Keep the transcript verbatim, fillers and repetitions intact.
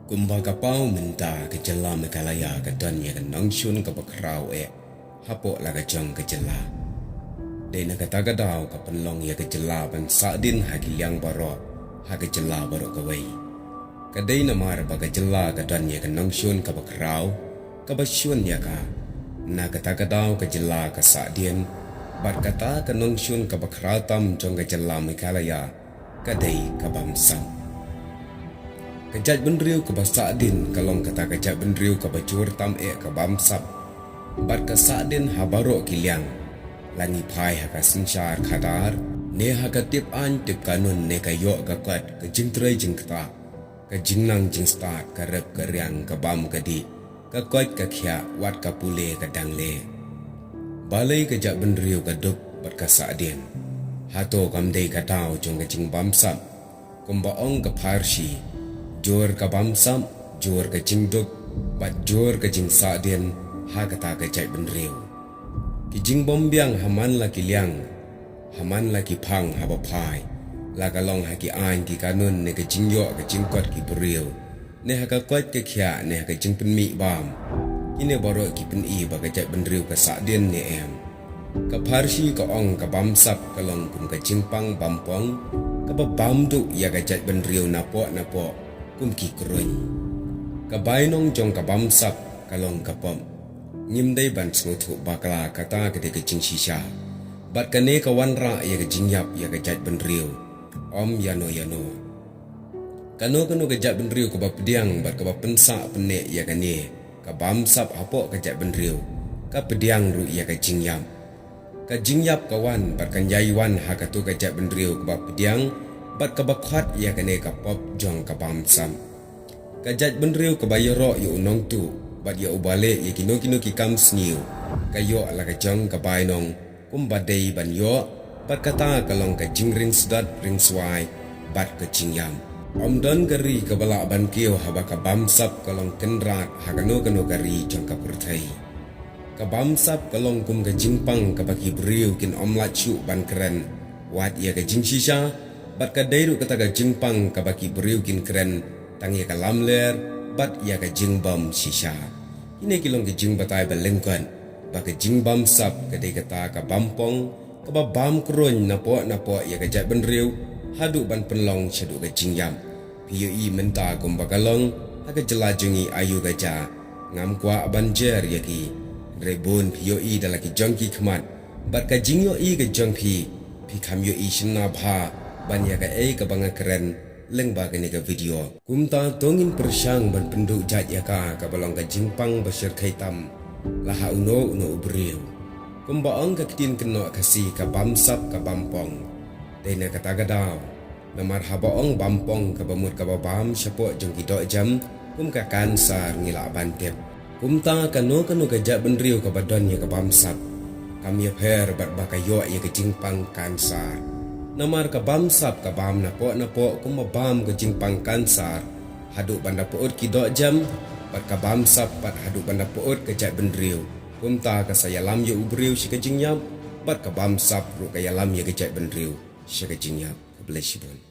Kumba ka paw mynta ka jylla Meghalaya ka don ïa ka nongshun kaba khraw eh hapoh la ka jong ka jylla. Dei na kata ka daw ka pynlong ïa ka jylla ban sahdien ha ki liang baroh ha ka jylla baroh kawei. Ka dei namar ba ka jylla ka don ïa ka nongshun kaba khraw kaba shun ïa ka. Na kata ka daw ka jylla ka sahdien bad kata ka nongshun kaba khraw tam jong ka jylla Meghalaya ka dei ka bamsap. Ka jaitbynriew kaba sahdien ka long kata ka jaitbynriew kaba jur tam eh ka bamsap bad ka sahdien ha baroh ki liang. La ngi phai ha ka synshar khadar ne ha ka tip aiñ tip kanun ne ka ïoh ka kot, ka jingtrei jingktah, ka jingnang jingstad, ka rep ka riang, ka bam ka dih, ka koit ka khiah, wat ka pule ka dangle. Balei ka jaitbynriew ka duk bad ka sahdien? Hato kam dei ka daw jong ka jingbamsap? Kumba ong ka pharshi, jur ka bamsap, jur ka jingduk bad jur ka jingsahdien ha kata ka jaitbynriew. Ki jingbym biang ha man la ki liang, ha man la ki phang haba phai, la ka long ha ki aiñ ki kanun ne ka jingïoh ka jingkot ki briew, ne ha ka koit ka khiah ne ha ka jingpynmih bam. Kine baroh ki pyni ba ka jaitbynriew ka sahdien ne em. Ka pharshi ka ong ka bamsap ka long kum ka jingpang bampong kaba bam duh ïa ka jaitbynriew napoh napoh kum ki kruiñ. Ka bainong jong ka bamsap ka long ka pop. Ngim dei ban sngewthuh bakla, kata ka dei ka jingshisha. Bad kane ka wanrah ïa ka jingïap ïa ka jaitbynriew. Ym ïano ïano. Kano kano ka jaitbynriew kaba pdiang bad kaba pynsah pynneh ïa kane ka bamsap hapoh ka jaitbynriew, ka pdiang ruh ïa ka jingïap. Ka jingïap ka wan bad kan ïai wan ha kato ka jaitbynriew kaba pdiang bad kaba khot ïa kane ka pop jong ka bamsap. Ka jaitbynriew kaba ïaroh ïa u nongtuh bad ïa uba leh ïa kino kino ki kam sniew, ka ïoh la ka jong ka bainong kumba dei ban ïoh, bad kata ka long ka jingring sdot ring swai bad ka jingïap. Ym don ka ri kaba lah ban kiew haba ka bamsap ka long kynrad ha kano kano ka ri jong ka pyrthei. Ka bamsap ka long kum ka jingpang kaba ki briew kin ym lah shuh ban kren wat ïa ka jingshisha, bad ka dei ruh kata ka jingpang kaba ki briew kin kren tang ïa ka lamler bad ïa ka jingbam shisha. Kine ki long ki jingbatai ba lyngkot ba ka jingbamsap ka dei kata ka bampong kaba bam kruiñ napoh napoh ïa ka jaitbynriew haduh ban pynlong shaduh ka jingïap. Phi ïohi mynta kumba ka long ha ka jylla jong ngi, aïu ka jia, ngam kwah ban jer ïa ki. Hynrei bun phi ïohi da la ki jong ki khmat, bad ka jingïohi ka jong phi, phi kham ïohi shynna bha ban ïa kaei kaba nga kren lyngba kane ka video. Kumta to ngin pyrshang ban pynduh jait ïa ka kaba long ka jingpang ba shyrkhei tam la ha uno uno u briew. Kumba ong ka ktien kynnoh Khasi, ka bamsap ka bampong. Dei na kata ka daw, namar haba ong bampong kaba mut kaba bam shapoh jong ki dohjem kum ka kansar, ngi lah ban tip. Kumta kano kano ka jaitbynriew kaba don ïa ka bamsap, kam ïapher bad ba ka ïoh ïa ka jingpang kansar. Namar ka bamsap ka bam napoh napoh kumba bam ka jingpang kansar, haduh ban da pyut ki dohjem, bad ka bamsap pat haduh ban da pyut ka jaitbynriew. Kumta ka sa ïalam ïa u briew sha ka jingïap, bad ka bamsap ruh ka ïalam ïa ka jaitbynriew sha ka jingïap. Khublei shibun.